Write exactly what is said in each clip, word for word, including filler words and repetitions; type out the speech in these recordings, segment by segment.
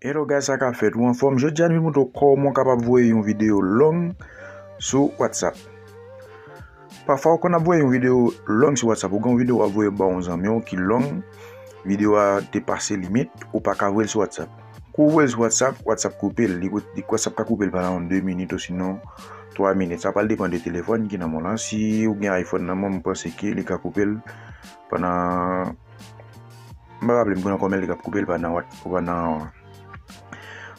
Hello guys, sa k ap fèt? Ou anfòm? Jodi a nou vin montre w kòman w kapab voye yon videyo long sou WhatsApp. Pafwa ou konn ap voye yon videyo long sou WhatsApp, ou gen yon videyo w ap voye ba yon zanmi w ki long, videyo a depase limit, ou pa ka voye l sou WhatsApp. Kou w voye l sou WhatsApp, WhatsApp koupe l, li, li, WhatsApp ka koupe l pandan yon de minit osinon twa minit. Sa pral depann de telefòn ki nan men w lan. Si ou gen iPhone nan men w, m panse ke li ka koupe l pandan, m pa raple m nan konbyen li ka koupe l pandan, pandan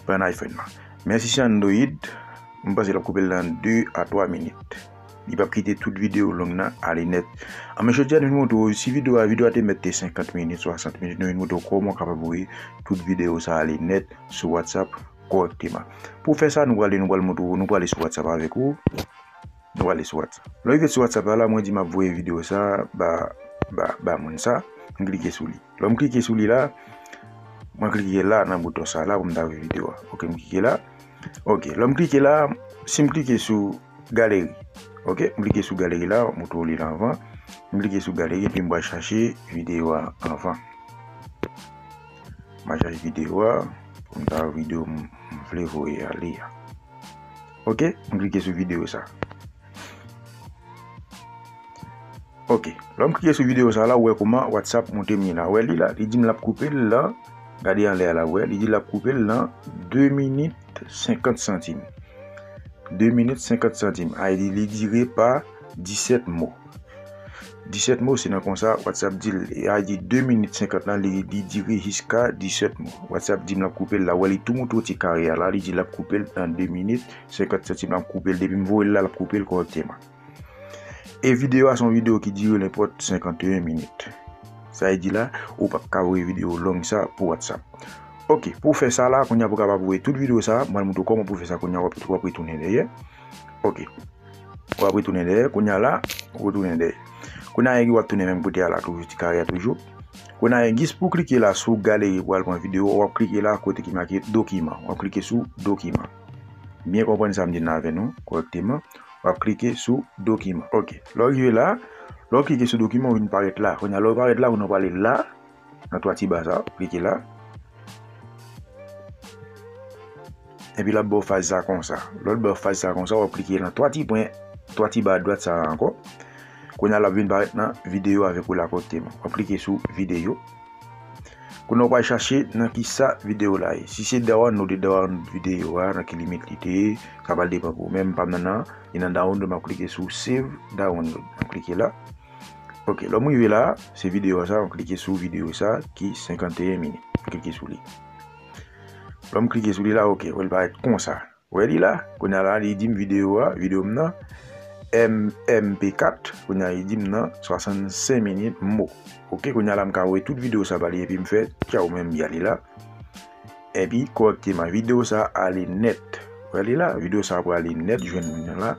pandan iPhone lan. Men si se Android, m panse l ap koupe l nan de a twa minit. Li p ap kite tout videyo long nan ale nèt. Anben jodi a nou vin montre w, si videyo a, videyo a te mèt te senkant minit, swasant minit, nou vin montre w kòman w kapab voye tout videyo sa ale nèt sou WhatsApp kòrèkteman. Pou fè sa, nou prale, nou pral montre w, nou prale sou WhatsApp avèk ou. Nou prale sou WhatsApp. Lè w rive sou WhatsApp la, la, mwen di m ap voye videyo sa ba, ba, ba moun sa. M klike sou li. Lè m klike sou li la, mwen klike la nan bouton sa la pou m ta voye videyo a. Ok, m klike la. Ok, lè m klike la, si m klike sou galeri. Ok, m klike sou galeri la, m montre w li la anvan. M klike sou galeri epi m pral chache videyo a anvan. M pral chache videyo a pou m ta voye videyo m, m vle voye ale a. Ok, m klike sou videyo sa. Ok, lè m klike sou videyo sa la, ou wè kòman WhatsApp montre m li la. Ou wè li la, li di m l ap koupe l lan. Gade anlè a la, ou wè, li di l ap koupe l lan de minit senkant santim. De minit senkant santim. A, li, li dire pa disèt mo. Disèt mo, se nan konsa WhatsApp di l, a, di de minit senkant lan, li, li dire jiska disèt mo. WhatsApp di m l ap koupe l la. Ou wè, li tou montre w ti kare a la, li di l ap koupe l nan de minit senkant santim, l ap koupe l. Depi m voye l la, l ap koupe l kòrèkteman. E videyo a se yon videyo ki dire nenpòt senkanteyen minit. Sa vle di la, ou p ap ka voye videyo long sa pou WhatsApp. Ok, pou w fè sa la, kounye a pou w kapab voye tout videyo sa, m pral montre w kòman pou w fè sa kounye a, w ap, w ap retounen dèyè. Ok. W ap retounen dèyè, kounye a la, ou retounen dèyè. Kounye a, w ap tounen menm kote a la, toujou ti kare a toujou. Kounye a, jis pou w klike la sou galeri pou w al pran videyo, w ap klike la kote ki make dokiman. W ap klike sou dokiman. Byen konprann sa m di n nan avè nou, kòrèkteman. W ap klike sou dokiman. Ok. Lè w rive la, lè w klike sou dokiman, ou vin parèt la. Kounye a, lè w parèt la, kounye a w prale la, nan twa ti ba sa, w klike la. Epi l ap ba w faz sa konsa. Lè l ba w faz sa konsa, w ap klike nan twa ti pwen, twa ti ba adwat sa a ankò. Kounye a, l ap vin parèt nan videyo avèk ou la kòrèkteman. W ap klike sou videyo. Kounye a w pral chache nan ki sa videyo la ye. Si se download, download videyo a, nan ki limit li te ye, sa pral depann pou ou. Men m pa m nan nan, li nan download, m ap klike sou save download. M ap klike la. Ok, lè m rive la, se videyo sa, m ap klike sou videyo sa ki senkanteyen minit. M klike sou li. Lè m klike sou li la, ok, w wè l parèt konsa. Ou wè li la? Kounye a la, li di m videyo a, videyo m nan, M M P kat, kounye a li di m nan swasannsenk minit mo. Ok, kounye a la, m ka voye tout videyo sa ba li, epi m fè tchaw, men m ale la. Epi, kòrèkteman, videyo sa ale nèt. Ou wè li la? Videyo sa pral ale nèt, jwenn moun nan la,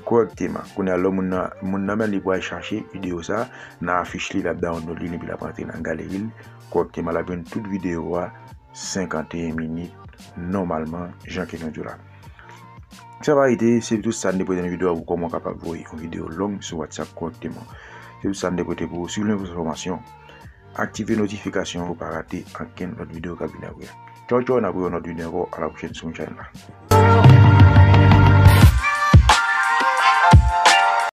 kòrèkteman. Kounye a, lè moun nan, moun nan menm, li pral chache videyo sa nan afich li, l ap download li, epi l ap rantre nan galeri l. Kòrèkteman, l ap jwenn tout videyo a, senkanteyen minit, nòmalman, jan ke nou di w la. Sa pa rete, se tout sa n te pote nan videyo a pou kòman w kapab voye yon videyo long sou WhatsApp kòrèkteman. Se tout sa n te pote pou ou. Swiv nou pou enfòmasyon. Aktive notifikasyon pou w pa rate ankenn lòt videyo k ap vini apre. Tchaw, tchaw, n ap wè yon lòt videyo ankò. A la pwochèn sou menm chanèl la.